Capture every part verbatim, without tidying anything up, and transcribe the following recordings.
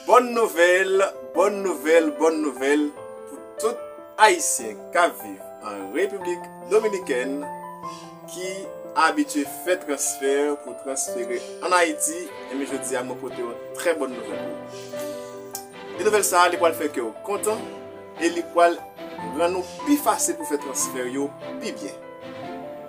Bòn nouvèl, bòn nouvèl, bòn nouvèl pou tout Ayisyen k ap viv an Repiblik Dominikèn ki abitye fè transfè pou transfere ann Ayiti. Ebyen, jodi a, mwen pote yon trè bòn nouvèl pou ou. E nouvèl sa a, li pral fè kè w kontan e li pral rann ou pi fasil pou fè transfè yo pi byen.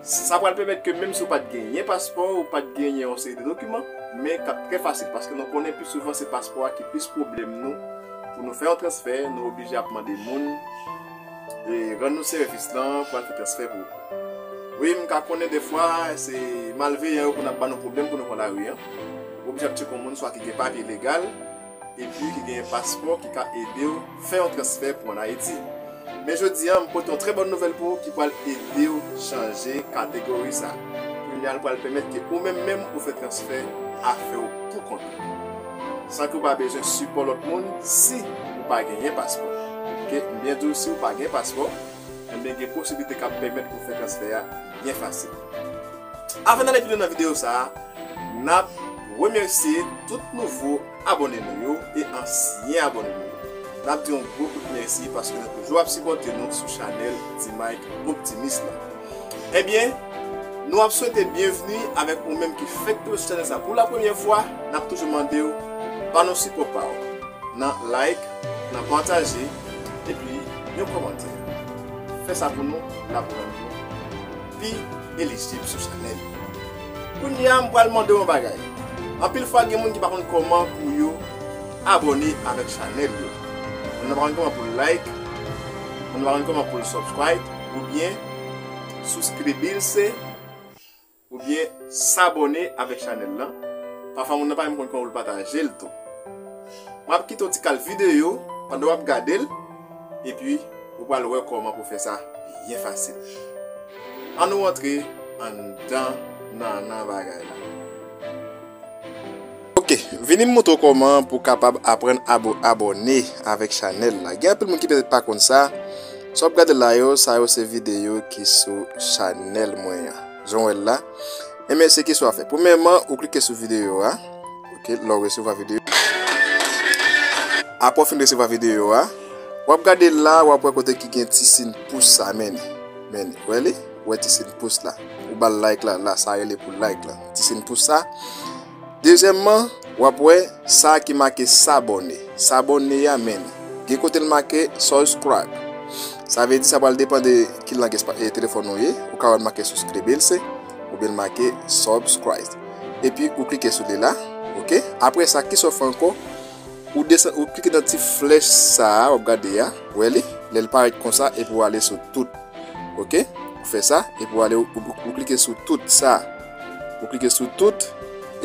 Sa pral pèmèt ke menm si w pa t genyen paspò, ou pa t genyen yon seri de dokiman, men k ap trè fasil, paske nou konnen pi souvan se paspò a ki plis pwoblèm nou. Pou nou fè yon transfè, nou oblije ap mande moun e rann nou sèvis lan pou al fè transfè pou ou. Wi, m ka konnen defwa se malveyan yo pou n ap ba nou pwoblèm pou nou pran lari an. Ou oblije ap tcheke yon moun swa ki gen papye legal, epi ki gen paspò ki ka ede w fè yon transfè pou ann Ayiti. Men jodi a, m pote yon trè bòn nouvèl pou ou ki pral ede w chanje kategori sa. Kounye a, l pral pèmèt ke ou menm menm ou fè transfè afè w pou kont ou. San ke w pa bezwen sipò lòt moun si ou pa genyen paspò. Oke, m byen di w si w pa gen paspò, enben gen posiblite k ap pèmèt ou fè transfè a byen fasil. Avan n ale pi lwen nan videyo sa a, n ap remèsye tout nouvo abòne nou yo e ansyen abòne nou yo. N ap di yon gwo kout mèsi paske nou toujou ap sipòte nou sou chanèl T-Mike Optimist la. Ebyen, nou ap swete byenvni avèk ou menm ki fèk tonbe sou chanèl sa pou la premyè fwa. N ap toujou mande w, ba nou sipò pa w nan like, nan pataje, epi yon kòmantè. Fè sa pou nou, l ap rann nou pi elijib sou chanèl. Kounye a, m pral mande w yon bagay. Anpil fwa, gen moun ki pa konn kòman pou yo abòne avèk chanèl yo. Moun nan pa konn kòman pou l like, moun nan pa konn kòman pou l subscribe, oubyen souskribirse, oubyen sabòne avèk chanèl lan. Pafwa, moun nan pa menm konn kòman pou l pataje l tou. M ap kite w ti kal videyo pandan w ap gade l, epi ou pral wè kòman pou fè sa byen fasil. Ann nou rantre anndan nannan bagay la. Oke, vini m montre w kòman pou w kapab aprann abo-, abòne avèk chanèl la. Gen anpil moun ki petèt pa konn sa. Sa w ap gade la yo, sa yo se videyo ki sou chanèl mwen an. Jan w wè l la. Enben, se kisa w ap fè. Premyèman, ou klike sou videyo a. Oke, lè w resevwa videyo. Apre w fin resevwa videyo a, w ap gade la, w ap wè kote ki gen ti siy pous sa, men li. Men li. Wè li? Wè ti siy pous la. Ou ba l like la, la, sa rele pou like la. Ti siy pous sa. Dezyèmman, w ap wè sa ki make sabòne. Sabòne a, men li. Gen kote l make subscribe. Sa vle di sa pral depann de ki lang espa-, e, telefòn ou ye. Ou ka wè l make suscribirse, oubyen l make subscribe. Epi ou klike sou li la, oke? Apre sa, kisa w fè ankò? Ou desann, ou klike nan ti flèch sa a, w ap gade a, wè li? Lè l parèt konsa, epi w ale sou tout. Oke? Ou fè sa, epi w ale, ou, ou, ou klike sou tout sa. Ou klike sou tout,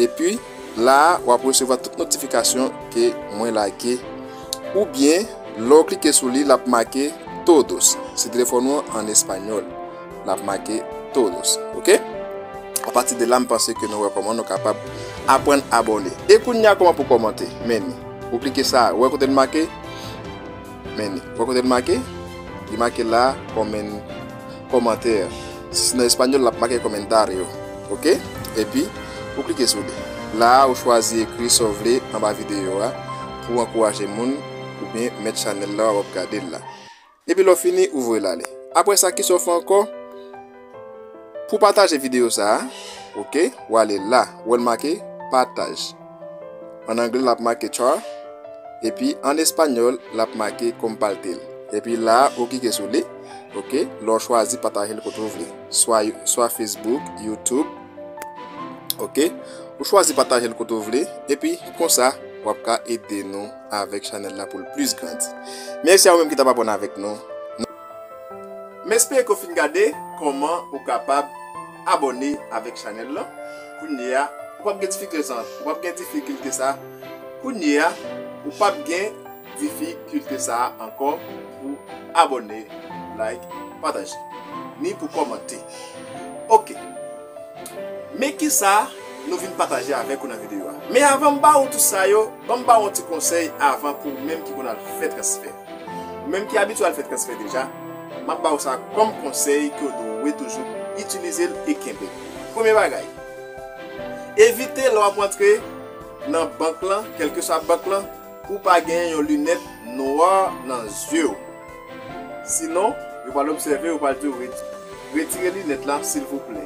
epi la a, w ap resevwa tout notifikasyon ke mwen lage. Oubyen, lè w klike sou li, l ap make todos. Si telefòn ou an an espanyòl, l ap make todos. Oke? Apati de la, m panse ke nou wè kòman nou kapab aprann abòne. E kounye a, kòman pou kòmante? Men li. Ou klike sa, ou wè kote l make? Men li. Ou wè kote l make? Li make la, kòman, kòmantè. Si se nan espanyòl, l ap make comentario. Oke? Epi, ou klike sou li. La a, ou chwazi ekri sa w vle anba videyo a pou ankouraje moun oubyen mèt chanèl la w ap gade l la. Epi lè w fini, ou voye l ale. Apre sa, kisa w fè ankò? Pou pataje videyo sa a, oke, w ale la, w wè l make pataj. An anglè, l ap make share. Epi an espanyòl, l ap make compartir. Epi la a, ou klike sou li, oke, lè w chwazi pataje l kote w vle. Swa, swa Facebook, YouTube, oke. Ou chwazi pataje l kote w vle. Epi konsa, w ap ka ede nou avèk chanèl la pou l plis grandi. Mèsi a ou menm ki t ap abòne avèk nou. M espere ke w fin gade kòman ou kapab abòne avèk chanèl lan. Kounye a, ou p ap gen difikilte sa, ou p ap gen difikilte sa. Kounye a, ou p ap gen difikilte sa ankò pou abòne, like, pataje, ni pou kòmante. Oke. Men kisa nou vin pataje avèk ou nan videyo a. Men avan m ba ou tout sa yo, ban m ba ou yon ti konsèy avan pou ou menm ki konn al fè transfè. Ou menm ki abitye al fè transfè deja, m ap ba ou sa kòm konsèy ke w dwe toujou itilize l e kenbe l. Premye bagay, evite lè w ap rantre nan bank lan, kèlkeswa bank lan, ou pa genyen yon linèt nwa nan zye w. Sinon, yo pral obsève, yo pral di w, "Reti-, retire linèt la, silvouplè."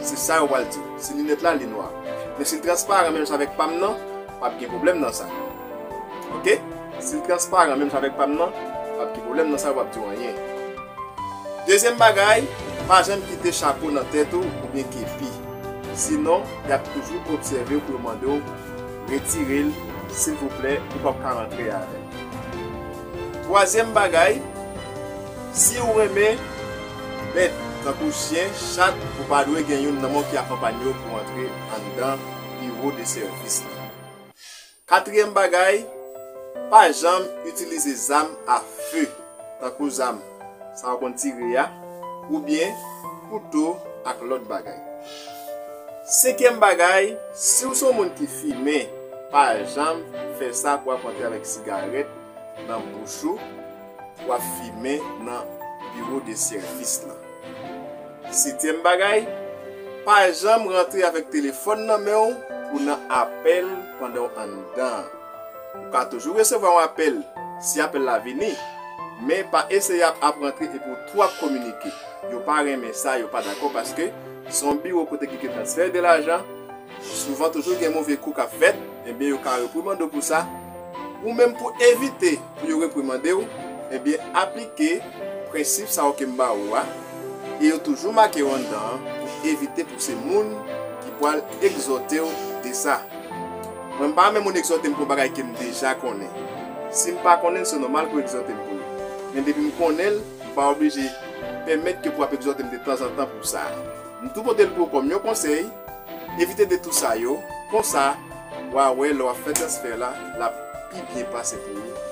Se sa yo pral di w. Si linèt la, li nwa. Men si l transparan, menm jan avèk pa m nan, p ap gen pwoblèm nan sa. Oke? Si l transparan, menm jan avèk pa m nan, p ap gen pwoblèm nan sa, yo p ap di w anyen. Dezyèm bagay, pa janm kite chapo nan tèt ou oubyen kepi. Sinon, y ap toujou obsève w pou yo mande w retire l, silvouplè, ou p ap ka rantre avè l. Twazyèm bagay, si w renmen bèt tankou chen, chat, ou pa dwe gen youn nan men w ki akonpaye w pou w antre anndan biwo de sèvis la. Katriyèm bagay, pa janm itilize zam a fe, tankou zam sa w konn tire a, oubyen kouto ak lòt bagay. Senkyèm bagay, si w se yon moun ki fimen, pa janm fè sa pou w ap antre avèk sigarèt nan bouch ou, w ap fimen nan biwo de sèvis lan. Setyèm bagay, pa janm rantre avèk telefòn nan men w pou nan apèl pandan w anndan an. Ou ka toujou resevwa yon apèl si apèl la vini, men pa eseye ap, ap rantre epi w tou ap kominike. Yo pa renmen sa, yo pa dakò paske se yon biwo kote ki gen transfè de lajan, souvan toujou gen move kou k ap fèt, ebyen yo ka reprimande w pou sa. Ou menm pou evite pou yo reprimande w, ebyen aplike prensip sa yo ke m ba ou a, e yo toujou make yo anndan an pou evite pou se moun ki pral egzòte w de sa. Mwen m pa renmen moun egzòte m pou yon bagay ke m deja konnen. Si m pa konnen l, se nòmal pou yo egzòte m pou li. Men depi m konnen l, m pa oblije pèmèt ke pou ap egzòte m de tanzantan pou sa. M tou pote l pou ou kòm yon konsèy, evite de tou sa yo, konsa, w a wè lè w ap fè transfè la, l ap pi byen pase pou ou,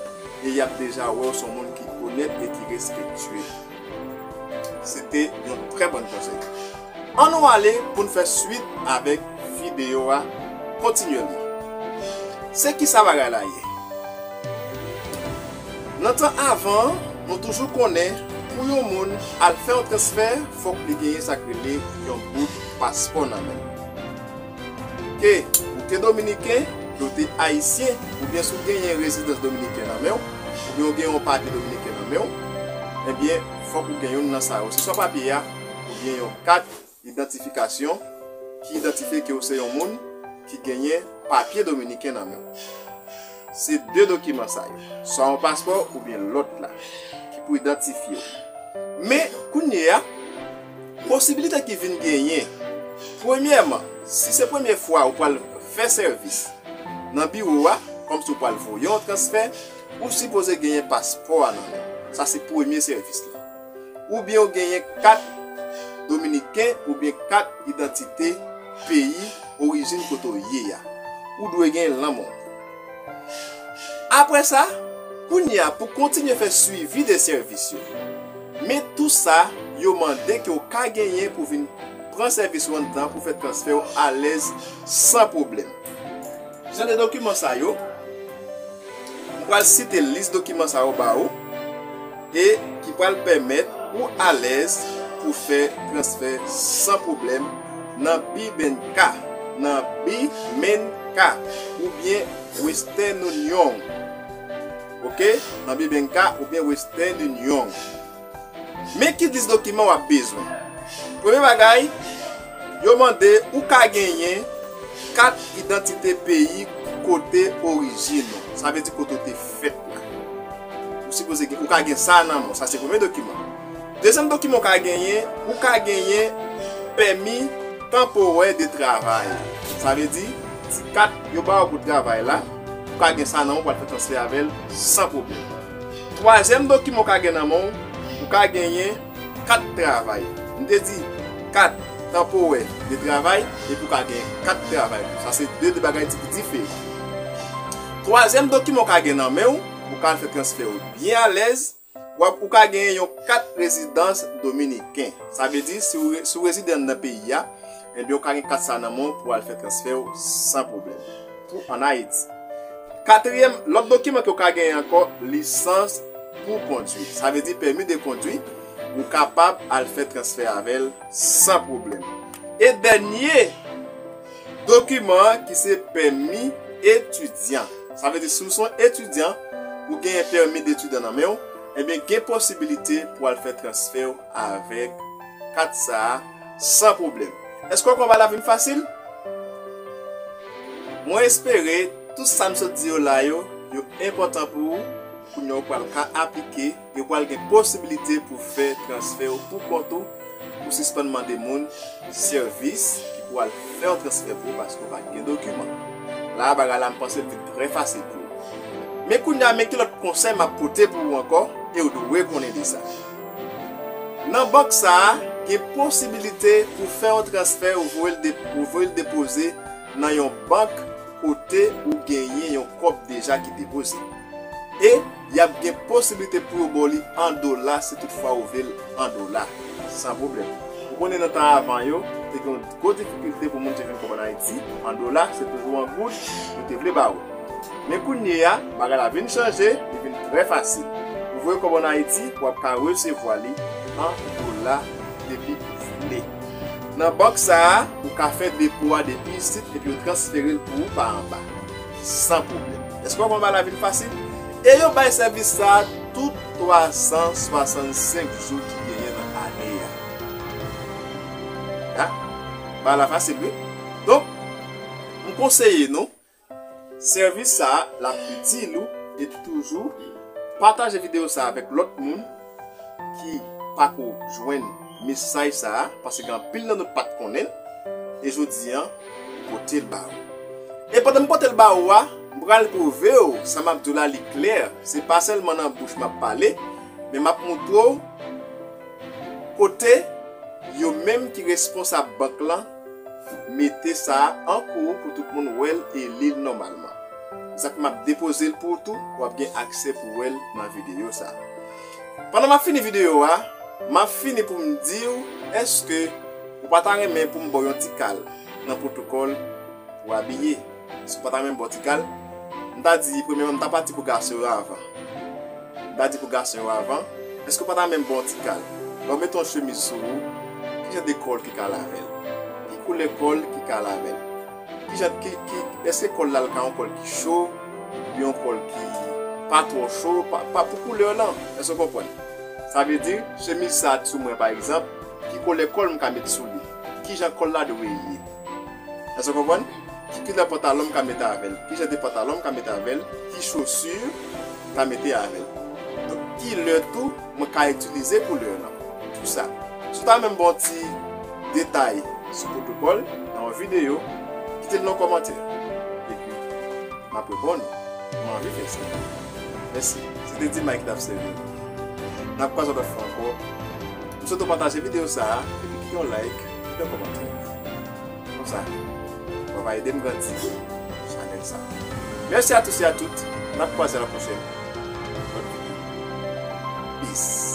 e y ap deja wè w se yon moun ki onèt e ki respektye. Se te yon trè bòn konsèy. Ann nou ale pou n fè swit avèk videyo a, kontinye li. Se kisa bagay la ye? Nan tan avan an, nou toujou konnen pou yon moun al fè yon transfè, fòk li genyen sa k rele yon bout paspò nan men l. Ke ou te dominiken, ke ou te ayisyen, oubyen si w genyen rezidans dominiken nan men w, oubyen w gen yon papye dominiken nan men w, ebyen, fòk ou gen youn nan sa yo. Se swa papye a, oubyen yon kat idantifikasyon ki idantifye ke w se yon moun ki genyen papye dominiken nan men w. Se de dokiman sa yo, swa yon paspò oubyen lòt la, ki pou idantifye w. Men, kounye a, posibilite ki vin genyen, premyèman, si se premye fwa ou pral fè sèvis nan biwo a, kòmsi ou pral voye yon transfè, ou sipoze genyen paspò a nan men w. Sa se premye sèvis la. Oubyen ou genyen kat dominiken oubyen kat idantite peyi orijin kote w ye a. Ou dwe genyen l nan men w. Apre sa, kounye a, pou kontinye fè swivi de sèvis yo, men tou sa yo mande ke w ka genyen pou vin pran sèvis ou anndan pou fè transfè w alèz san pwoblèm. Jan de dokiman sa yo, m pral site lis dokiman sa yo ba ou e ki pral pèmèt ou alèz pou fè transfè san pwoblèm nan Bibenka, nan Bimenka oubyen Western Union. Oke? Nan Bibenka oubyen Western Union. Men ki lis dokiman w ap bezwen. Premye bagay, yo mande ou ka genyen kat idantite peyi kote orijin ou. Sa vle di kote w te fèt la. Ou sipoze gen, ou ka gen sa nan men w. Sa se premye dokiman. Dezyèm dokiman ou ka genyen, ou ka genyen pèmi tanporè de travay. Sa vle di, ti kat yo ba w pou travay la, ou ka gen sa nan men w pou al fè transfè avè l san pwoblèm. Twazyèm dokiman ou ka gen nan men w, ou ka genyen kat travay. M te di kat tanporè de travay, epi ou ka gen kat travay tou. Sa se de, de bagay ti diferan. Twazyèm dokiman ou ka gen nan men w, ou ka al fè transfè w byen alèz, w ap, ou ka genyen yon kat rezidans dominiken. Sa vle di, si w re-, si w rezide anndan peyi a, ebyen, ou ka gen kat sa nan men w pou al fè transfè w san pwoblèm. Pou ann Ayiti. Katriyèm, lòt dokiman ke w ka genyen ankò, lisans pou kondwi. Sa vle di pèmi de kondwi, ou kapab al fè transfè avè l san pwoblèm. E dènye dokiman an ki se pèmi etidyan. Sa vle di, si w se yon etidyan, ou genyen pèmi etidyan nan men w, ebyen, gen posibilite pou w al fè transfè w avèk kat sa a san pwoblèm. Èske w konprann bagay la vin fasil? Mwen espere tout sa m sot di yo la yo, yo enpòtan pou ou. Kounye a ou pral ka aplike e ou pral gen posibilite pou fè transfè w pou kont ou, pou sispann mande moun sèvis ki pou al fè yon transfè pou ou paske ou pa gen dokiman. La a bagay la m panse l vin trè fasil pou ou. Men kounye a, men ki lòt konsèy m ap pote pou ou ankò, e ou dwe konnen de sa. Nan bank sa a, gen posibilite pou fè yon transfè, ou voye l de-, ou voye l depoze nan yon bank kote ou genyen yon kòb deja ki depoze. E y ap gen posiblite pou yo ba w li an dola si toutfwa ou vle l an dola, san pwoblèm. Ou konnen nan tan avan yo, te gen yon gwo difikilte pou moun te jwenn kòb ann Ayiti, an dola, se toujou an goud yo te vle ba ou. Men kounye a, bagay la vin chanje, li vin trè fasil. Ou voye kòb ann Ayiti, w ap ka resevwa li an dola depi ou vle. Nan bank sa a, ou ka fè depo a depi isit epi yo transfere l pou ou pa anba, san pwoblèm. Èske w konprann bagay la vin fasil? E yo bay sèvis sa a tout twa san swasannsenk jou ki genyen nan ane a. Ya, bagay la fasil, wi. Donk, m konseye nou, sèvis sa a, l ap itil ou, e toujou pataje videyo sa a avèk lòt moun ki pako jwenn mesaj sa a, paske gen anpil nan nou pa t konnen l, e jodi a, m pote l ba ou. E pandan m pote l ba ou a, m pral pwouve w sa m ap di w la, li klè, se pa sèlman nan bouch m ap pale, men m ap montre w kote yo menm ki responsab bank lan mete sa a an kou pou tout moun wè l e li l nòmalman. Se sa k fè m ap depoze l pou ou tou, w ap gen aksè pou wè l nan videyo sa a. Pandan m ap fini videyo a, m ap fini pou m di w, èske ou pa ta renmen pou m ba w yon ti kal nan pwotokòl pou abiye? Èske w pa ta renmen m ba w ti kal? M ta di, premyèman, m ta pati pou gason yo avan. M ta di pou gason yo avan, èske w pa ta renmen m ba w ti kal? Lè w mete yon chemiz sou ou, ki jan de kòl ki ka al avè l? Ki koulè kòl ki ka al avè l? Ki jan, ki, ki, èske kòl la, l ka yon kòl ki cho, oubyen yon kòl ki pa twò cho, pa, pa pou koulè w lan? Èske w konprann? Sa vle di, chemiz sa a sou mwen, pa egzanp, ki koulè kòl m ka met sou li? Ki jan kòl la dwe ye? Èske w konprann? Ki koulè pantalon m ka mete avè l? Ki jan de pantalon m ka mete avè l? Ki chosi m ka mete avè l? Donk, ki lè tou mwen ka itilize koulè lan? Tou sa. Si w ta renmen m ba w ti detay sou pwotokòl nan yon videyo, kite l nan kòmantè. Epi, m ap reponn ou. M anvi fè sa. Mèsi. Se te Dimay ki t ap sèvi w. N ap kwaze yon lòt fwa ankò. M swete w pataje videyo sa a, epi kite yon like, kite yon kòmantè. Konsa, w ap ede m grandi chanèl sa a. Merci à tous et à toutes. N ap kwaze à la prochaine. Bonne vidéo. Peace.